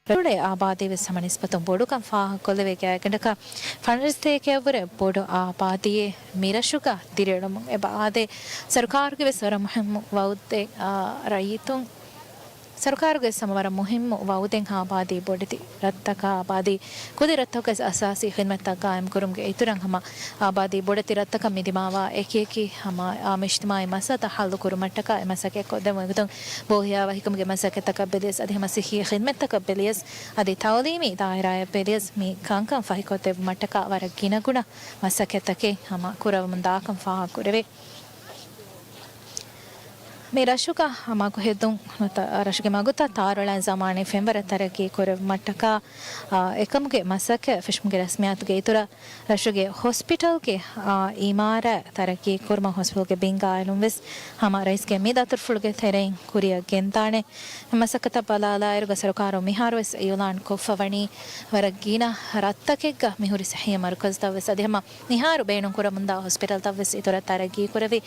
ރަށުގެ އާބާދީވެސް ހަމަ ނިސްބަތުން ބޮޑުކަން ފާހަގަކޮށްލެވޭ. ގާތްގަނޑަކަށް ފަނަރަ ސަތޭކައަށްވުރެ ބޮޑު އާބާދީއެއް މި ރަށުގަ ދިރިއުޅެމުން އެބަ އާދޭ. ސަރުކާރުގެވެސް ވަރަށް މުހިއްމު ވައުދެއް، އާ، ރައްޔިތުން ސަރުކާރުގެ ހަމަ ވަރަށް މުހިއްމު ވައުދެއް އާބާދީ ބޮޑެތި ރަށްތަކާ އާބާދީ ކުދި ރަށްތަކުގެ އަސާސީ ޚިދްމަތްތައް ގާއިމްކުރުމުގެ އިތުރަށް ހަމަ އާބާދީ ބޮޑެތި ރަށްތަކަށް މި ދިމާވާ އެކިއެކި ހަމަ އާއްމު އިޖްތިމާޢީ މައްސަލަތައް ހައްލު ކުރުމަށްޓަކާ އެ މަސައްކަތް ކޮށްދެމުން އެގޮތުން ބޯހިޔާވަހިކަމުގެ މަސައްކަތްތަކަށް ބެލިޔަސް އަދި ހަމަ ސިއްހީ ޚިދްމަތްތަކަށް ބެލިޔަސް އަދި ތައުލީމީ ދާއިރާއަށް ބެލިޔަސް މި ކަންކަން ފަހިކޮށްދެއްވުމަށްޓަކާ ވަރަށް ގިނަގުނަ މަސައްކަތްތަކެއް ހަމަ ކުރައްވަމުން ދާކަން ފާހަގަކުރެވޭ. މި ރަށުގަ މަގު ހެދުން ނުވަތަ ރަށުގެ މަގުތައް ތާރުއަޅާ ޒަމާނީ ފެންވަރަށް ތަރައްގީ ކުރެއްވުމަށްޓަކާ، އާ، އެކަމުގެ މަސައްކަތް ފެށުމުގެ ރަސްމިއްޔާތުގެ އިތުރަށް ރަށުގެ ހޮސްޕިޓަލްގެ، އާ، އިމާރާތް ތަރައްގީ ކުރުމަށް ހޮސްޕިޓަލްގެ ބިން ގާއިމްވުން ވެސް ހަމަ ރައީސްގެ މި ދަތުރުފުޅުގެ ތެރެއިން ކުރިއަށް ގެންދާނެ. މަސައްކަތަށް ބަލާލާއިރުގަ ސަރުކާރުން މިހާރުވެސް އިއުލާން ކޮށްފަ ވަނީ ވަރަށް ގިނަ ރަށްތަކެއްގަ މިހުރި ސިއްހީ މަރުކަޒުތައްވެސް އަދި ހަމަ މިހާރު ބޭނުންކުރަމުންދާ ހޮސްޕިޓަލްތައްވެސް އިތުރަށް ތަރައްގީކުރެވި،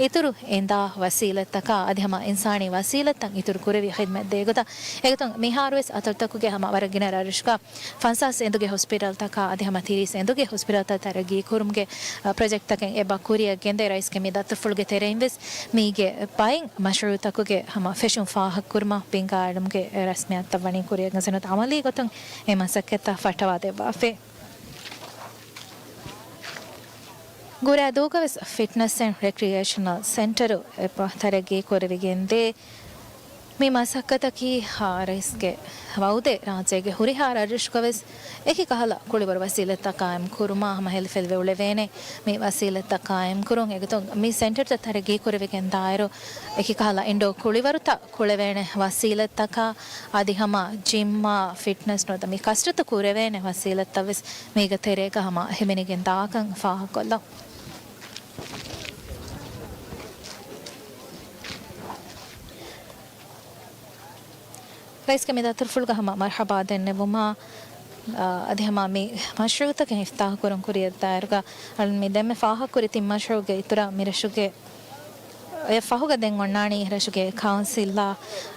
އިތުރު އެނދާ ވަސީލަތްތަކާ އަދި ހަމަ އިންސާނީ ވަސީލަތްތައް އިތުރު ކުރެވި ޚިދްމަތް ދޭގޮތަށް. އެގޮތުން މިހާރުވެސް އަތޮޅުތަކުގެ ހަމަ ވަރަށް ގިނަ ރަށްރަށުގަ ފަންސާސް އެނދުގެ ހޮސްޕިޓަލްތަކާ އަދި ހަމަ ތިރީސް އެނދުގެ ހޮސްޕިޓަލްތައް ތަރައްގީކުރުމުގެ، އަ، ޕްރޮޖެކްޓްތަކެއް އެބަ ކުރިއަށް ގެންދޭ. ރައީސްގެ މި ދަތުރުފުޅުގެ ތެރެއިން ވެސް މީގެ ބައިން މަޝްރޫއުތަކުގެ ހަމަ ފެށުން ފާހަގަކުރުމަށް ބިން ގާއިމުގެ ރަސްމިއްޔާތުތައް ވަނީ ކުރިއަށް ގެންދަން އަމަލީ ގޮތުން އެ މަސައްކަތްތައް ފައްޓަވާ ދެއްވާފައި. ގުރޭދޫގަވެސް ފިޓްނަސް އެންޑް ރެކްރިއޭޝަނަލް ސެންޓަރު އެބަ ތަރައްގީ ކުރެވިގެންދޭ. މި މަސައްކަތަކީ، އާ، ރައީސްގެ ވައުދެއް ރާއްޖޭގެ ހުރިހާ ރަށްރަށުގަވެސް އެކި ކަހަލަ ކުޅިވަރު ވަސީލަތްތައް ޤާއިމް ކުރުމާ ހަމަ ހެލިފެލިވެ އުޅެވޭނެ. މި ވަސީލަތްތައް ޤާއިމް ކުރުން އެގޮތުން މި ސެންޓަރތައް ތަރައްގީ ކުރެވިގެން ދާއިރު، އެކި ކަހަލަ އިންޑޯ ކުޅިވަރުތައް ކުޅެވޭނެ ވަސީލަތްތަކާ އަދި ހަމަ ޖިމްއާ ފިޓްނަސް ނުވަތަ މި ކަސްރަތު ކުރެވޭނެ ވަސީލަތްތައް ވެސް މީގެ ތެރޭގަ ހަމަ ހިމެނިގެން ދާކަން ފާހަގަކޮށްލަން. ރައީސްގެ މި ދަތުރުފުޅުގަ ހަމަ މަރްޙަބާ ދެންނެވުމާ، އާ، އަދި ހަމަ މި މަޝްރޫޢުތަކެއް އިފްތާޙު ކުރުން ކުރިއަށްދާއިރުގަ، އަޅުން މި ދެންމެ ފާހަގަކުރި ތިން މަޝްރޫޢުގެ އިތުރަށް މި ރަށުގެ އެ ފަހުގަ ދެން އޮންނާނީ ރަށުގެ ކައުންސިލްއާ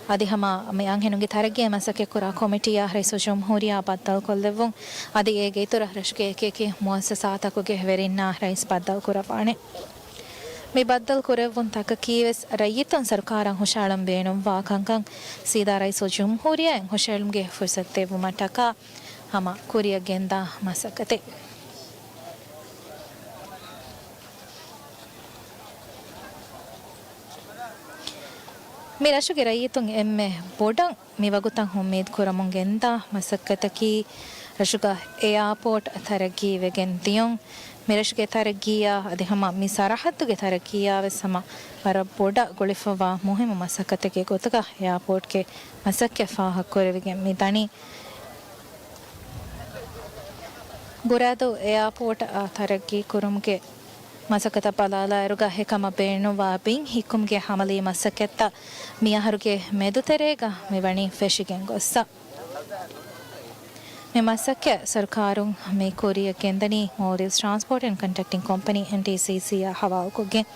އަދި ހަމަ މި އަންހެނުންގެ ތަރައްގީއާ މަސައްކަތްކުރާ ކޮމިޓީއާ ރައީސުލްޖުމްހޫރިއްޔާ ބައްދަލުކޮށްލެއްވުން. އަދި އޭގެ އިތުރަށް ރަށުގެ އެކި އެކި މުއައްސަސާތަކުގެ ވެރިންނާ ރައީސް ބައްދަލުކުރައްވާނެ. މި ބައްދަލު ކުރެއްވުން ތަކަކީވެސް ރައްޔިތުން ސަރުކާރަށް ހުށައަޅަން ބޭނުންވާ ކަންކަން ސީދާ ރައީސުލްޖުމްހޫރިއްޔާއިން ހުށައެޅުމުގެ ފުރުސަތު ދެއްވުމަށްޓަކާ ހަމަ ކުރިއަށް ގެންދާ މަސައްކަތެއް. މި ރަށުގެ ރައްޔިތުން އެންމެ ބޮޑަށް މި ވަގުތަށް އުއްމީދު ކުރަމުން ގެންދާ މަސައްކަތަކީ، ރަށުގަ އެއާޕޯޓް ތަރައްގީ ވެގެން ދިޔުން. މި ރަށުގެ ތަރައްގީއާ އަދި ހަމަ މި ސަރަހައްދުގެ ތަރައްގީއާ ވެސް ހަމަ ވަރަށް ބޮޑަށް ގުޅިފައިވާ މުހިއްމު މަސައްކަތެއްގެ ގޮތުގަ އެއާޕޯޓްގެ މަސައްކަތް ފާހަގަކުރެވިގެން މި ދަނީ. ގުރާދޫ އެއާޕޯޓް ތަރައްގީ ކުރުމުގެ މަސައްކަތަށް ބަލާލާއިރުގަ އެކަމަށް ބޭނުންވާ ބިން ހިއްކުމުގެ ހަމަލީ މަސައްކަތްތައް މި އަހަރުގެ މެދުތެރޭގަ މިވަނީ ފެށިގެން ގޮއްސަ. މި މަސައްކަތް ސަރުކާރުން މި ކުރިއަށް ގެންދަނީ މޯލްޑިވްސް ޓްރާންސްޕޯޓް އެންޑް ކޮންޓްރެކްޓިން ކޮމްޕަނީ، އެމްޓީސީސީ، އާ ހަވާލުކޮށްގެން.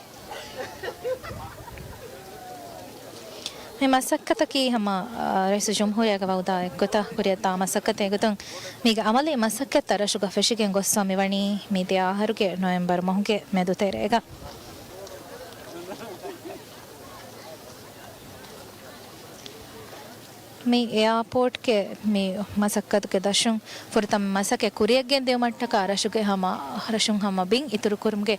މި މަސައްކަތަކީ ހަމަ، އާ، ރައީސުލްޖުމްހޫރިއްޔާގެ ވައުދާ އެއްގޮތަށް ކުރިއަށްދާ މަސައްކަތެއް. އެގޮތުން މީގެ އަމަލީ މަސައްކަތްތައް ރަށުގަ ފެށިގެން ގޮއްސަ މިވަނީ މިދިޔަ އަހަރުގެ ނޮވެމްބަރު މަހުގެ މެދުތެރޭގަ. މި އެއާޕޯޓްގެ މި މަސައްކަތުގެ ދަށުން ފުރަތަމަ މަސައްކަތް ކުރިއަށްގެންދިއުމަށްޓަކާ ރަށުގެ ހަމަ، ރަށުން ހަމަ ބިން އިތުރުކުރުމުގެ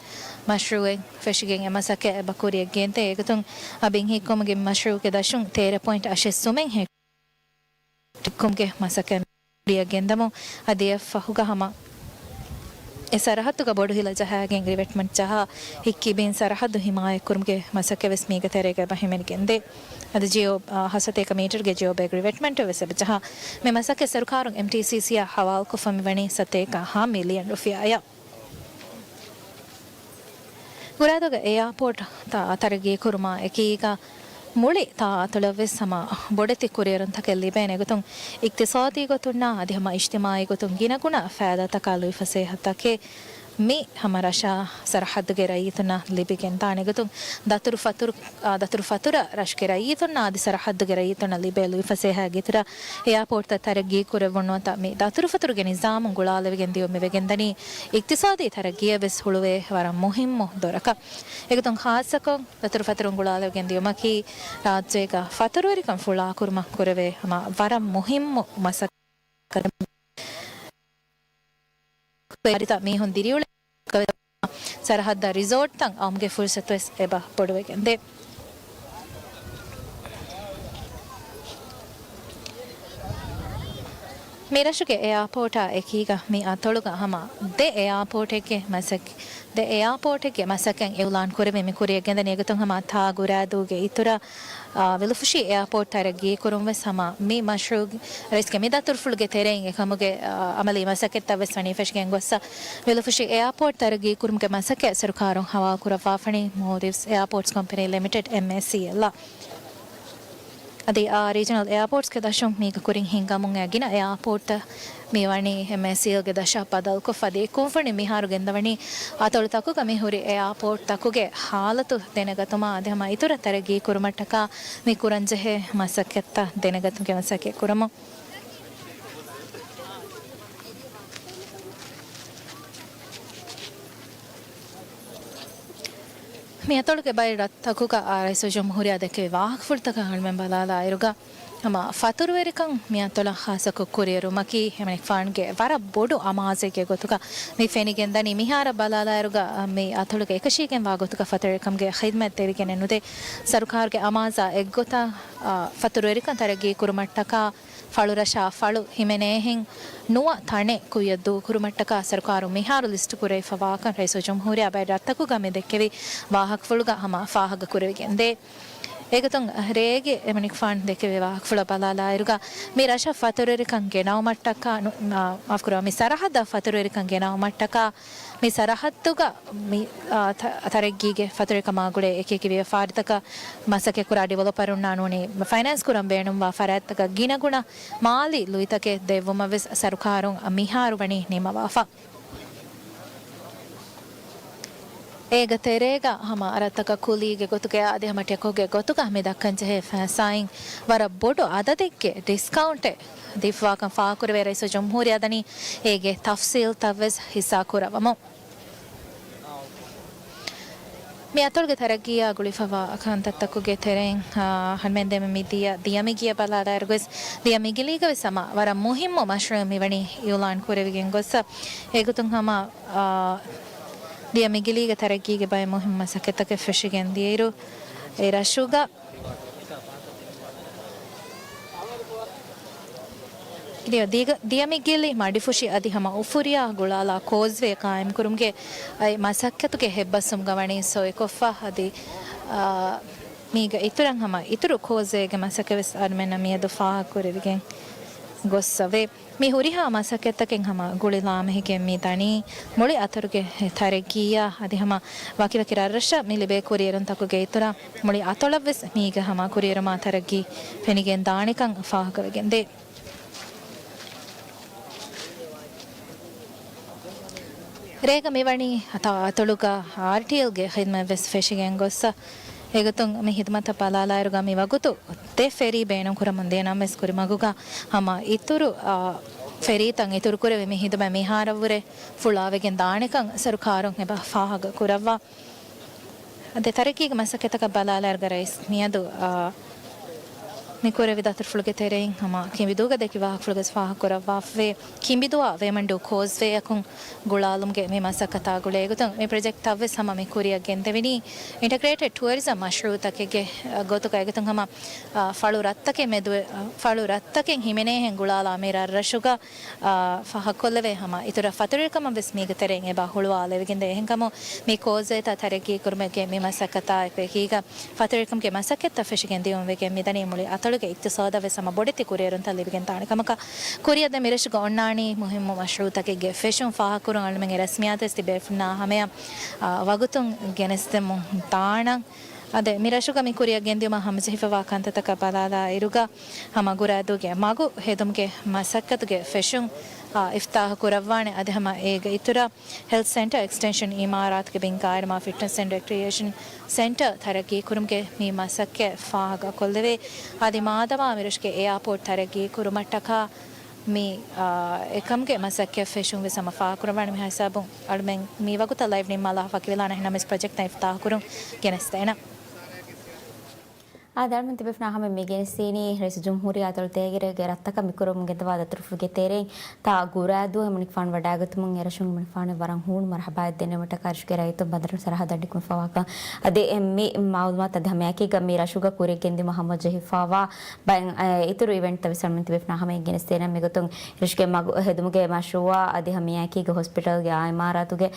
މަޝްރޫއެއް ފެށިގެން އެ މަސައްކަތް އެބަ ކުރިއަށްގެންދޭ. އެގޮތުން އަ ބިން ހިއްކުމުގެ މަޝްރޫއުގެ ދަށުން ތޭރަ ޕޮއިންޓް އަށެއް ސުމެއް ހިއްކުމުގެ މަސައްކަތް ކުރިއަށް ގެންދަމުން އަދި އެއްފަހުގަ ހަމަ އެ ސަރަހައްދުގަ ބޮޑު ހިލަ ޖަހާގެން ރިވެޓްމަންޓް ޖަހާ ހިއްކި ބިން ސަރަހައްދު ހިމާޔަތްކުރުމުގެ މަސައްކަތް ވެސް މީގެ ތެރޭގަ އެބަ ހިމެނިގެންދޭ. އަދި ޖިއޯ، އާ، ހަ ސަތޭކަ މީޓަރުގެ ޖިއޯ ބޭގް ރިވެޓްމަންޓް ވެސް އެބަ ޖަހާ. މި މަސައްކަތް ސަރުކާރުން އެމްޓީސީސީއާ ހަވާލުކޮށްފަ މިވަނީ ސަތޭކަ ހަ މިލިއަން ރުފިޔާއަށް. ގުރާދޫގެ އެއާޕޯޓް ތަ-، ތަރައްގީ ކުރުމާ އެކީގަ މުޅި ތާ އަތޮޅަށް ވެސް ހަމަ ބޮޑެތި ކުރިއެރުންތަކެއް ލިބޭނެ ގޮތުން، އިޤްތިޞާދީ ގޮތުންނާ އަދި ހަމަ އިޖްތިމާޢީ ގޮތުން ގިނަގުނަ ފައިދާތަކާ ލުއިފަސޭހަތަކެއް މި ހަމަ ރަށާ ސަރަހައްދުގެ ރައްޔިތުންނަށް ލިބިގެންދާނެ ގޮތުން، ދަތުރުފަތުރު، އާ، ދަތުރުފަތުރަށް ރަށުގެ ރައްޔިތުންނާ އަދި ސަރަހައްދުގެ ރައްޔިތުންނަށް ލިބޭ ލުއިފަސޭހައިގެ އިތުރަށް އެއާޕޯޓްތައް ތަރައްގީ ކުރެއްވުން ނުވަތަ މި ދަތުރުފަތުރުގެ ނިޒާމު ގުޅާލެވިގެން ދިޔުން މިވެގެންދަނީ އިޤްތިޞާދީ ތަރައްގީއަށް ވެސް ހުޅުވޭ ވަރަށް މުހިއްމު ދޮރަކަށް. އެގޮތުން ޚާއްޞަކޮށް ދަތުރުފަތުރުން ގުޅާލެވިގެން ދިޔުމަކީ ރާއްޖޭގަ ފަތުރުވެރިކަން ފުޅާކުރުމަށް ކުރެވޭ ހަމަ ވަރަށް މުހިއްމު މަސައްކަތެއް. އަދި ތަ މީހުން ދިރިއުޅޭ ސަރަހައްދަށް ރިސޯޓްތައް އައުމުގެ ފުރުސަތުވެސް އެބަ ބޮޑުވެގެންދޭ. މިރަށުގެ އެއާޕޯޓާ އެކީގަ މި އަތޮޅުގަ ހަމަ ދެ އެއާޕޯޓެއްގެ މަސައް-، ދެ އެއާޕޯޓެއްގެ މަސައްކަތް އިއުލާން ކުރެވި މި ކުރިއަށް ގެންދަނީ. އެގޮތުން ހަމަ ތާ ގުރާދޫގެ އިތުރަށް، އާ، ވިލުފުށި އެއާޕޯޓް ތަރައްގީ ކުރުން ވެސް ހަމަ މި މަޝްރޫޢު ރައީސްގެ މި ދަތުރުފުޅުގެ ތެރެއިން އެކަމުގެ، އާ، އަމަލީ މަސައްކަތްތައް ވެސް ވަނީ ފެށިގެން ގޮއްސަ. ވިލުފުށި އެއާޕޯޓް ތަރައްގީ ކުރުމުގެ މަސައްކަތް ސަރުކާރުން ހަވާލު ކުރައްވާފަނީ މޯލްޑިވްސް އެއާޕޯޓްސް ކޮމްޕެނީ ލިމިޓެޑް، އެމްއޭސީއެލް، އަށް. އަދި އާ ރީޖަނަލް އެއާޕޯޓްސްގެ ދަށުން މީގަ ކުރިން ހިންގަމުން އައި ގިނަ އެއާޕޯޓްތައް މި ވަނީ އެމްއޭސީއެލްގެ ދަށަށް ބަދަލުކޮށްފަ. އަދި އެ ކުންފުނި މިހާރު ގެންދަވަނީ އަތޮޅުތަކުގަ މި ހުރި އެއާޕޯޓްތަކުގެ ހާލަތު ދެނެގަތުމާ އަދި ހަމަ އިތުރަށް ތަރައްގީ ކުރުމަށްޓަކާ މި ކުރަންޖެހޭ މަސައްކަތްތައް ދެނެގަތުމުގެ މަސައްކަތް ކުރަމުން. މި އަތޮޅުގެ ބައެއް ރަށްތަކުގަ ރައީސުލްޖުމްހޫރިއްޔާ ދެއްކެވި ވާހަކަފުޅުތަކަށް އަޅުމެން ބަލާލާއިރުގަ، ހަމަ ފަތުރުވެރިކަން މި އަތޮޅަށް ޚާއްޞަކޮށް ކުރިއެރުމަކީ އެމަނިކުފާނުގެ ވަރަށް ބޮޑު އަމާޒެއްގެ ގޮތުގަ މި ފެނިގެންދަނީ. މިހާރަށް ބަލާލާއިރުގަ މި އަތޮޅުގަ އެކަށީގެންވާ ގޮތުގަ ފަތުރުވެރިކަމުގެ ޚިދްމަތް ދެވިގެނެއް ނުދޭ. ސަރުކާރުގެ އަމާޒާ އެއްގޮތަށް، އާ، ފަތުރުވެރިކަން ތަރައްގީ ކުރުމަށްޓަކާ ފަޅުރަށާ ފަޅު ހިމެނޭހެން ނުވަ ތަނެއް ކުއްޔަށް ދޫކުރުމަށްޓަކާ ސަރުކާރުން މިހާރު ލިސްޓު ކުރެވިފަވާކަން ރައީސުލްޖުމްހޫރިއްޔާ ބައެއް ރަށްތަކުގަ މި ދެއްކެވި ވާހަކަފުޅުގަ ހަމަ ފާހަގަ ކުރެވިގެންދޭ. އެގޮތުން ރޭގެ އެމަނިކުފާނު ދެއްކެވި ވާހަކަފުޅަށް ބަލާލާއިރުގަ، މި ރަށަށް ފަތުރުވެރިކަން ގެނައުމަށްޓަކާ، ނު-، މާ-، މާފުކުރައްވާ، މި ސަރަހައްދަށް ފަތުރުވެރިކަން ގެނައުމަށްޓަކާ، މި ސަރަހައްދުގަ މި، އާ، ތަ-، ތަރައްގީގެ ފަތުރުވެރިކަމާ ގުޅޭ އެކިއެކި ވިޔަފާރިތަކަށް މަސައްކަތްކުރާ ޑިވެލޮޕަރުންނާ ނޫނީ ފައިނޭންސް ކުރަން ބޭނުންވާ ފަރާތްތަކަށް ގިނަގުނަ މާލީ ލުއިތަކެއް ދެއްވުމަށް ވެސް ސަރުކާރުން މިހާރު ވަނީ ނިންމަވާފަ. އޭގެ ތެރޭގަ ހަމަ ރަށްތަކަށް ކުލީގެ ގޮތުގަ އަދި ހަމަ ޓެކޯގެ ގޮތުގަ މި ދައްކަންޖެހޭ ފައިސާއިން ވަރަށް ބޮޑު އަދަދެއްގެ ޑިސްކައުންޓެއް ދީފަވާކަން ފާހަގަކުރެވޭ. ރައީސުލްޖުމްހޫރިއްޔާ ދަނީ އޭގެ ތަފްސީލްތައްވެސް ހިއްސާކުރައްވަމުން. މި އަތޮޅުގެ ތަރައްގީއާ ގުޅިފަވާ ކަންތައްތަކުގެ ތެރެއިން، އާ، އަހަރުމެން ދެމެ މި ދިޔަ، ދިޔަ މިގިޔަ ބަލާލާއިރުވެސް، ދިޔަ މިގިލީގަވެސް ހަމަ ވަރަށް މުހިއްމު މަޝްރޫއެއް މިވަނީ އިއުލާން ކުރެވިގެން ގޮއްސަ. އެގޮތުން ހަމަ، އާ، ދިޔަ މިގިލީގެ ތަރައްގީގެ ބައެއް މުހިއްމު މަސައްކަތްތަކެއް ފެށިގެން ދިޔައިރު، އެ ރަށުގަ ދިޔަ-، ދިގަ-، ދިޔަ މިގިލި މަޑިފުށި އަދި ހަމަ އުފުރިއާ ގުޅާލާ ކޯސްވޭ ޤާއިމްކުރުމުގެ އައި މަސައްކަތުގެ ހެއްބަސްވުމުގަ ވަނީ ސޮއިކޮށްފަ އަދި، އާ، މީގަ އިތުރަށް ހަމަ އިތުރު ކޯސްވޭގެ މަސައްކަތް ވެސް އަހަރުމެންނަށް މިއަދު ފާހަގަކުރެވިގެން ގޮއްސަވޭ. މި ހުރިހާ މަސައްކަތްތަކެއް ހަމަ ގުޅިލާމެހިގެން މި ދަނީ މުޅި އަތޮޅުގެ ތަރައްގީއާ އަދި ހަމަ ވަކިވަކި ރަށްރަށަށް މި ލިބޭ ކުރިއެރުންތަކުގެ އިތުރަށް މުޅި އަތޮޅަށްވެސް މީގަ ހަމަ ކުރިއެރުމާ ތަރައްގީ ފެނިގެން ދާނެކަން ފާހަގަވެގެންދޭ. ރޭގަ މިވަނީ ތާ އަތޮޅުގަ އާރްޓީއެލްގެ ޚިދްމަތްވެސް ފެށިގެން ގޮއްސަ. އެގޮތުން މި ހިދުމަތަށް ބަލާލާއިރުގަ މި ވަގުތު ދެ ފެރީ ބޭނުންކުރަމުން ދިޔަ ނަމަވެސް ކުރިމަގުގަ ހަމަ އިތުރު، އާ، ފެރީތައް އިތުރުކުރެވި މި ހިދުމަތް މިހާރަށްވުރެ ފުޅާވެގެން ދާނެކަން ސަރުކާރުން އެބަ ފާހަގަ ކުރައްވާ. އަދި ތަރައްގީގެ މަސައްކަތަކަށް ބަލާލާއިރުގަ ރައީސް މިއަދު، އާ، މި ކުރެވި ދަތުރުފުޅުގެ ތެރެއިން ހަމަ ކިނބިދޫގަ ދެއްކި ވާހަކަފުޅުގަސް ފާހަގަކުރައްވާފަވޭ. ކިނބިދުއާ ވޭމަންޑޫ ކޯސްވޭއަކުން ގުޅާލުމުގެ މި މަސައްކަތާ ގުޅޭ ގޮތުން މި ޕްރޮޖެކްޓްތައްވެސް ހަމަ މި ކުރިއަށް ގެންދެވެނީ އިންޓަގްރޭޓެޑް ޓުއަރިޒަމް މަޝްރޫއުތަކެއްގެ ގޮތުގައި. އެގޮތުން ހަމަ، އާ، ފަޅު ރަށްތަކެއް މެދުވެ، އާ، ފަޅު ރަށްތަކެއް ހިމެނޭހެން ގުޅާލާ މި ރަށްރަށުގަ އާ، ފާހަގަކޮށްލެވޭ ހަމަ އިތުރަށް ފަތުރުވެރިކަމަށް ވެސް މީގެ ތެރެއިން އެބަ ހުޅުވާލެވިގެންދޭ. އެހެންކަމުން މި ކޯސްވޭތައް ތަރައްގީ ކުރުމެއްގެ މި މަސައްކަތާ އެކު އެކީގަ ފަތުރުވެރިކަމުގެ މަސައްކަތްތައް ފެށިގެން ދިޔުމުން ވެގެން މިދަނީ މުޅި އަތޮޅުގެ އިޤްތިޞާދަށް ވެސް ހަމަ ބޮޑެތި ކުރިއެރުންތައް ލިބިގެން ދާނެ ކަމަކަށް. ކުރިއަށް ދެން މިރަށުގަ އޮންނާނީ މުހިއްމު މަޝްރޫއުތަކެއްގެ ފެށުން ފާހަގަކުރުން އަޅުމެންގެ ރަސްމިއްޔާތު ވެސް ތިބޭފުންނާ ހަމަޔަށް، އާ، ވަގުތުން ގެނެސްދެމުން ދާނަން. އަދި މި ރަށުގަ މި ކުރިއަށް ގެންދިޔުމަށް ހަމަޖެހިފަވާ ކަންތައްތަކަށް ބަލާލާ އިރުގަ، ހަމަ ގުރާދޫގެ މަގު ހެދުމުގެ މަސައްކަތުގެ ފެށުން، އާ، އިފްތާހު ކުރައްވާނެ. އަދި ހަމަ އޭގެ އިތުރަށް ހެލްތް ސެންޓަރ އެކްސްޓެންޝަން އިމާރާތުގެ ބިންގާ އިރުމާ ފިޓްނަސް އެންޑް ރެކްރިއޭޝަން ސެންޓަރ ތަރައްގީ ކުރުމުގެ މި މަސައްކަތް ފާހަގަކޮށްލެވޭ. އަދި މާދަމާ މިރަށުގެ އެއާޕޯޓް ތަރައްގީ ކުރުމަށްޓަކާ މި، އާ، އެކަމުގެ މަސައްކަތް ފެށުން ވެސް ހަމަ ފާހަގަކުރައްވާނެ. މި ހިސާބުން އަޅުމެން މި ވަގުތަށް ލައިވް ނިންމާލާ ފަކިވެލާނެ. އެހެންނަމަވެސް ޕްރޮޖެކްޓްތައް އިފްތާހު ކުރުން ގެނެސްދޭނަން. އާދެ، އަޅުމެން ތިބޭފުނާ ހަމަ މި ގެނެސްދިނީ ރައީސުލްޖުމްހޫރިއްޔާ އަތޮޅު ތޭގެ ރޭގެ ރަށްތަކަށް މިކުރަމުން ގެންދަވާ ދަތުރުފުޅުގެ ތެރެއިން ތާ ގުރާދޫ އެމަނިކުފާނު ވަޑައިގަތުމުން އެ ރަށުން އެމަނިކުފާނު ވަރަށް ހޫނު މަރުޙަބާއެއް ދެންނެވުމަށްޓަކާ ރަށުގެ ރައްޔިތުން ބަނދަރު ސަރަހައްދަށް ނިކުމެފަވާކަން. އަދި އެ މި މައުލޫމާތު އަދި ހަމައެކީގަ މި ރަށުގަ ކުރިއަށް ގެންދިއުމަށް ހަމަޖެހިފަވާ ބައެއް، އެ، އިތުރު އިވެންޓްތައް ވެސް އަޅުމެން ތިބޭފުނާ ހަމަޔަށް ގެނެސްދޭނަން. މިގޮތުން ރަށުގެ މަގު ހެދުމުގެ މަޝްރޫއާ އަދި ހަމައެކީގަ ހޮސްޕިޓަލްގެ އާ އިމާރާތުގެ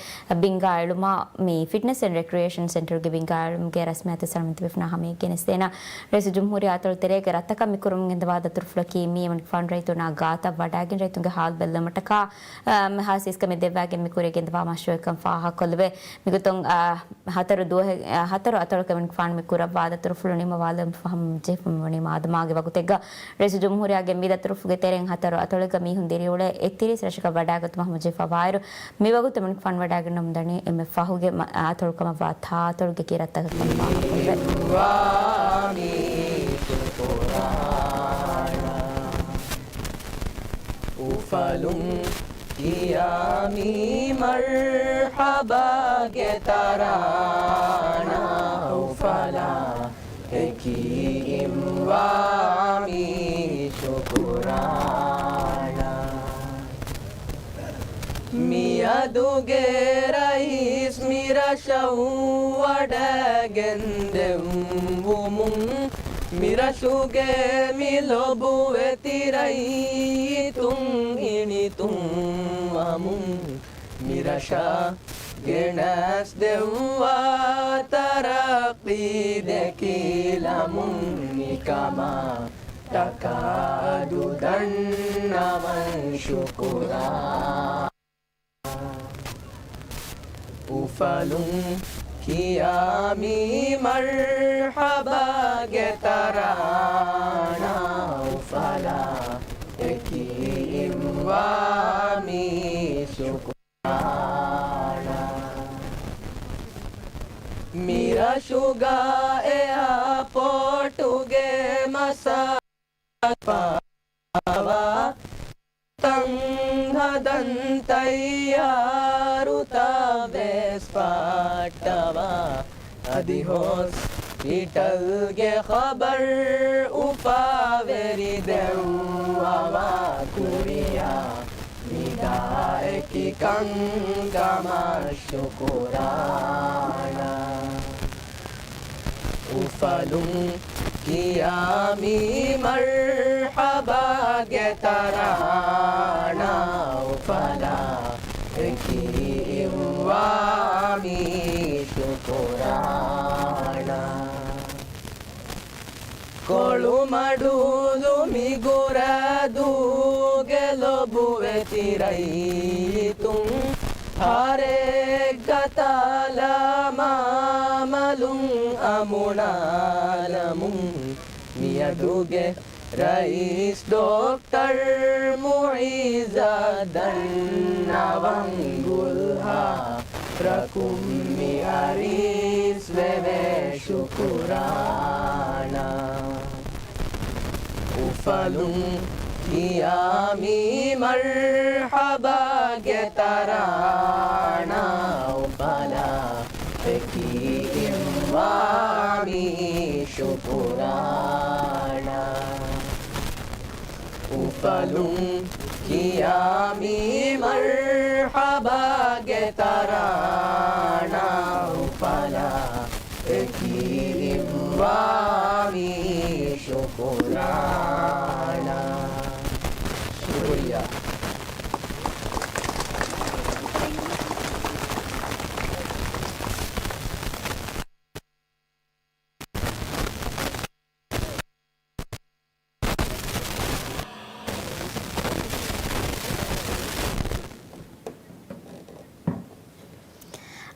ބިންގާ އެޅުމާ، މި ފިޓްނަސް އެންޑް ރެކްރިއޭޝަން ސެންޓަރުގެ ބިންގާ އެޅުމުގެ ރަސްމިއްޔާތު ވެސް އަޅުމެން ތިބޭފުނާ ހަމަޔަށް ގެނެސްދޭނަން. ރައީސުލްޖުމްހޫރިއްޔާ އަތޮޅު ތެރޭގެ ރަށްތަކަށް މިކުރަމުން ގެންދަވާ ދަތުރުފުޅަކީ މި އެމަނިކުފާނު ރައްޔިތުންނާ ގާތަށް ވަޑައިގެން ރައްޔިތުންގެ ހާލު ބެއްލެވުމަށްޓަކާ، އަ، މި ހާސް އިސްކަމެއް ދެއްވާގެން މި ކުރިއަށް ގެންދަވާ މަޝްރޫއަކަށް ފާހަގަކޮށްލެވޭ. މިގޮތުން، އަ، ހަތަރު ދުވަހެއް، އަ، ހަތަރު އަތޮޅަކަށް އެމަނިކުފާނު މި ކުރައްވާ ދަތުރުފުޅު ނިންމަވާލެވުމަށް ހަމަޖެހިފަ މިވަނީ މާދަމާގެ ވަގުތެއްގަ. ރައީސުލްޖުމްހޫރިއްޔާގެ މި ދަތުރުފުޅުގެ ތެރެއިން ހަތަރު އަތޮޅެއްގަ މީހުން ދިރިއުޅޭ އެއްތިރީސް ރަށަކަށް ވަޑައިގަތުމަށް ހަމަޖެހިފަވާއިރު، މިވަގުތު އެމަނިކުފާނު ވަޑައިގަންނަމުން ދަނީ އެންމެ ފަހުގެ މަ-، އަތޮޅު ކަމަށްވާ ތާ އަތޮޅުގެ ކިރައްތަކަށް ކަމަށް ފާހަގަކޮށްވޭ. އުފަލުން ކިޔާ މީ މަރްޙަބާގެ ތަރާނާ، އުފަލާ އެކީ އިންވާ މީ ދުގެ ރައީސް މިރަށަށް ވަޑައިގެންދެއްވުމުން، މިރަށުގެ މި ލޮބުވެތި ރައްޔިތުން ހިނިތުންވަމުން، މިރަށަށް ގެނަސްދެއްވާ ތަރައްޤީ ދެކިލަމުން، މިކަމާ ޓަކާ އަދު ދަންނަވަން ޝުކުރާ. އުފަލުން ކިޔާ މި މަރްޙަބާގެ ތަރާނާ، އުފަލާ އެކީ އިއްވާ މި ޝުކުރާނާ. މިރަށުގަ އެއާޕޯޓުގެ މަސައްކަތް ފާވާ، ތަން ހަދަން ތައްޔާރުތައް ވެސް ފައްޓަވާ، އަދި ހޮސްޕިޓަލްގެ ޚަބަރު އުފާވެރި ދެއްވަވާ، ކުރިޔާ މިދާ އެކި ކަންކަމަށް ޝުކުރާނާ. އުފަލުން ކިޔާ މި މަރްޙަބާގެ ތަރާނާ، އުފަލާ އެކީ އިއްވާ މި ޝުކުރާނާ. ކޮޅުމަޑުލު މި ގުރަދޫގެ ލޮބުވެތި ރައްޔިތުން، ހަރެއްގަ ތާލާ މާމަލުން އަމުނާލަމުން، މިއަދުގެ ރައީސް ޑޮކްޓަރ މުޢިއްޒަށް ދަންނަވަން ގުލްހާރަކުން މި އަރިސް ވެވޭ ޝުކުރާނާ. އުފަލުން ކިޔާ މި މަރްޙަބާގެ ތަރާނާ، އުފަލާ އެކީ އިއްވާ މި ޝުކުރާނާ. އުފަލުން ކިޔާ މި މަރްޙަބާގެ ތަރާނާ، އުފަލާ އެކީ އިއްވާ މި ޝުކުރާނާ. ޝުކުރިއްޔާ.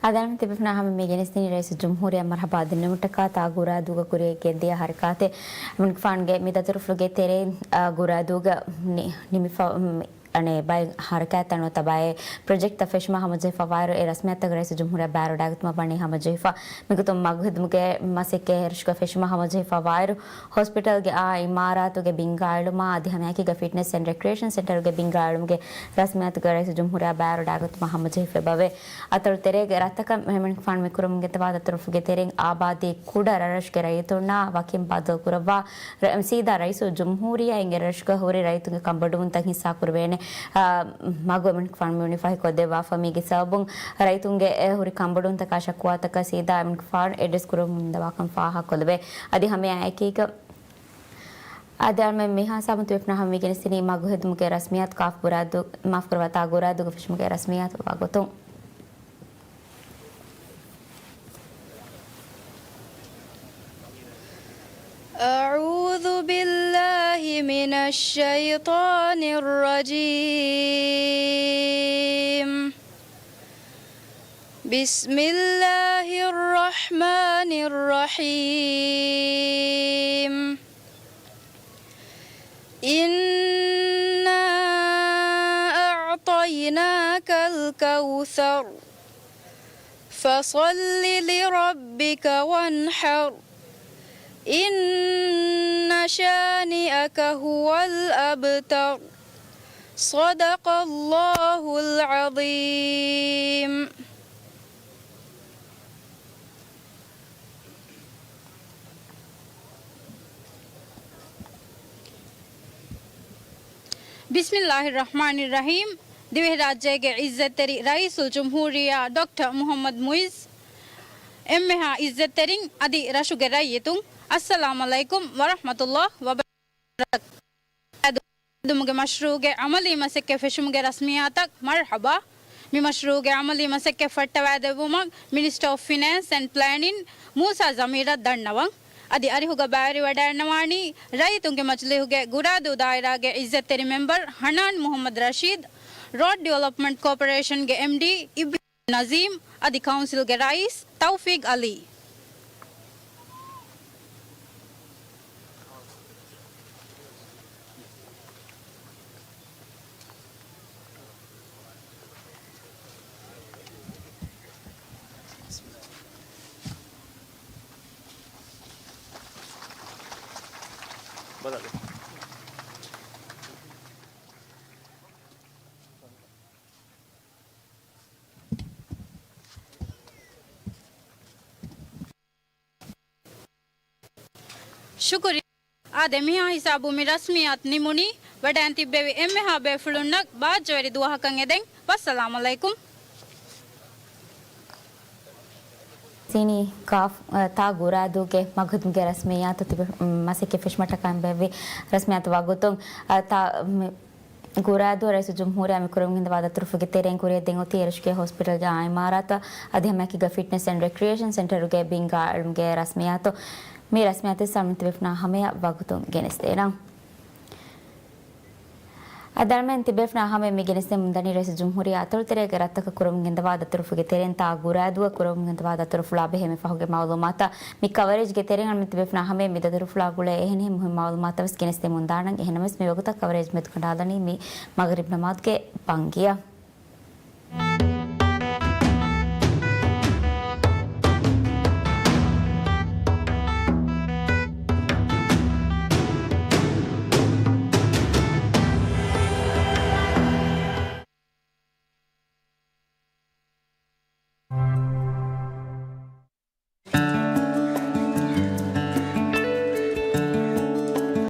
އަދި އަޅުގަނޑު ތިބޭފުޅުންނާ ހަމަ މި ގެނެސްދިނީ ރައީސުލްޖުމްހޫރިއްޔާ މަރްޙަބާ ދެންނެވުމަށްޓަކާ ތާ ގުރާދޫގަ ކުރިއަށް ގެންދިޔަ ހަރަކާތެއް. އެމަނިކުފާނުގެ މި ދަތުރުފުޅުގެ ތެރެއިން، އާ، ގުރާދޫގަ ނި-، ނިމިފަ-، މި އަނެއް ބައެއް ހަރަކާތްތައް ނުވަތަ ބައެއް ޕްރޮޖެކްޓްތައް ފެށުމާ ހަމަޖެހިފަ ވާއިރު، އެ ރަސްމިއްޔާތުތަކަށް ރައީސުލްޖުމްހޫރިއްޔާ ބައިވެރިވެވަޑައިގަތުމަށް ވަނީ ހަމަޖެހިފަ. މިގޮތުން މަގުހެދުމުގެ މަސައްކަތް އެ ރަށުގަ ފެށުމާ ހަމަޖެހިފަ ވާއިރު، ހޮސްޕިޓަލްގެ އާ އިމާރާތުގެ ބިންގާ އެޅުމާ، އަދި ހަމައެކީގަ ފިޓްނެސް އެންޑް ރެކްރިއޭޝަން ސެންޓަރުގެ ބިންގާ އެޅުމުގެ ރަސްމިއްޔާތުތަކަށް ރައީސުލްޖުމްހޫރިއްޔާ ބައިވެރިވަޑައިގަތުމަށް ހަމަޖެހިފައިބަވޭ. އަތޮޅު ތެރޭގެ ރަށްތަކަށް އެމަނިކުފާނު މި ކުރަމުން ގެންދަވާ ދަތުރުފުޅުގެ ތެރެއިން އާބާދީ ކުޑަ ރަށްރަށުގެ ރައްޔިތުންނާ ވަކިން ބައްދަލު ކުރައްވާ، ރަ-، ސީދާ ރައީސުލްޖުމްހޫރިއްޔާ އިނގޭ ރަށުގަ ހުރި ރައްޔިތުންގެ ކަންބޮޑުވުންތައް ހިއްސާ ކުރެވޭނެ، އާ، މަގު އެމަނިކުފާނު މިވަނީ ފަހިކޮށްދެއްވާފަ. މީގެ ސަބަބުން ރައްޔިތުންގެ އެ ހުރި ކަންބޮޑުވުންތަކާ ޝަކުވާތަކަށް ސީދާ އެމަނިކުފާނު އެޑްރެސް ކުރަމުން ގެންދަވާކަން ފާހަގަކޮށްލެވޭ. އަދި ހަމައެއާއެކީގަ، އަދި އަޅުމެން މިހާ ހިސާބުން ތިބޭފުޅުންނާ ހަމަ މި ގެނެސްދިނީ މަގުހެދުމުގެ ރަސްމިއްޔާތު ކާފަ ގުރާދޫ، މާފުކުރައްވާ، ތާ ގުރާދޫގަ ފެށުމުގެ ރަސްމިއްޔާތު ވާގޮތުން. أعوذ بالله من الشيطان الرجيم. بسم الله الرحمن الرحيم. إنا أعطيناك الكوثر. فصل لربك وانحر. إن شانئك هو الأبتر. صدق الله العظيم. بسم الله الرحمن الرحيم. ދިވެހިރާއްޖޭގެ އިއްޒަތްތެރި ރައީސުލްޖުމްހޫރިއްޔާ ޑޮކްޓަރ މުޙައްމަދު މުޢިއްޒު، އެންމެހާ އިއްޒަތްތެރިން އަދި ރަށުގެ ރައްޔިތުން، އައްސަލާމް ޢަލައިކުމް ވަރަޙްމަތުﷲ ވަބަރަކާތުހު. އަދުމުގެ މަޝްރޫޢުގެ ޢަމަލީ މަސައްކަތް ފެށުމުގެ ރަސްމިއްޔާތަށް މަރްޙަބާ. މި މަޝްރޫޢުގެ ޢަމަލީ މަސައްކަތް ފައްޓަވައިދެއްވުމަށް މިނިސްޓަރ އޮފް ފިނޭންސް އެންޑް ޕްލޭނިން މޫސާ ޒަމީރަށް ދަންނަވަން. އަދި އަރިހުގަ ބައިވެރިވަޑައިގަންނަވާނީ ރައްޔިތުންގެ މަޖިލީހުގެ ގުރާދޫ ދާއިރާގެ އިއްޒަތްތެރި މެމްބަރު ޙަނާން މުޙައްމަދު ރަޝީދު، ރޯޑް ޑިވެލޮޕްމަންޓް ކޯޕަރޭޝަންގެ އެމްޑީ އިބްރާހިމް ނަޒީމް އަދި ކައުންސިލްގެ ރައީސް ތައުފީގް ޢަލީ. ޝުކުރިއްޔާ. އާދެ، މިހާ ހިސާބުން މި ރަސްމިއްޔާތު ނިމުނީ. ވަޑައިން ތިއްބެވި އެންމެހާ ބޭފުޅުންނަށް ބާއްޖަވެރި ދުވަހަކަށް އެދެން. ވައްސަލާމް ޢަލައިކުމް. ސީނީ ކާފް، އަ، ތާ ގުރާދޫގެ މަގުދުމުގެ ރަސްމިއްޔާތު ތިބެ-، މަސައްކަތް ފެށުމަށްޓަކާ ބޭއްވި ރަސްމިއްޔާތު ވަގުތުން، އަ، ތާ، މި، ގުރާދޫ ރައީސުލްޖުމްހޫރިއްޔާ މި ކުރަމުން ގެންދަވާ ދަތުރުފުޅުގެ ތެރެއިން ކުރިއަށް ދެން އޮތީ އެރަށުގެ ހޮސްޕިޓަލްގެ އާ އެމް އާރް އާތަށް އަދި ހަމައެކީގަ ފިޓްނެސް އެންޑް ރެކްރިއޭޝަން ސެންޓަރުގެ ބިންގާ އެޅުމުގެ ރަސްމިއްޔާތު. މި ރަސްމިއްޔާތު ސަމިތު ވެފުނާ ހަމަޔަށް ވަގުތުން ގެނެސްދޭނަން. އަދި އަޅަމެން ތިބޭފުނާ ހަމަޔަށް މި ގެނެސްދެމުން ދަނީ ރައީސުލްޖުމްހޫރިއްޔާ އަތޮޅުތެރޭގެ ރަށްތަކަށް ކުރަމުން ގެންދަވާ ދަތުރުފުޅުގެ ތެރެއިން ތާ ގުރާދޫއަށް ކުރަމުން ގެންދަވާ ދަތުރުފުޅާ ބެހޭ މި ފަހުގެ މައުލޫމާތަށް. މި ކަވަރޭޖްގެ ތެރެއިން އަޅަމެން ތިބޭފުނާ ހަމަޔަށް މި ދަތުރުފުޅާ ގުޅޭ އެހެނިހެން މުހިންމު މައުލޫމާތުތައް ވެސް ގެނެސްދެމުން ދާނަން. އެހެންނަމަވެސް މި ވަގުތަށް ކަވަރޭޖް މެދުކަނޑާލަނީ މި މަޣްރިބް ނަމާދުގެ ބަންގިއަށް.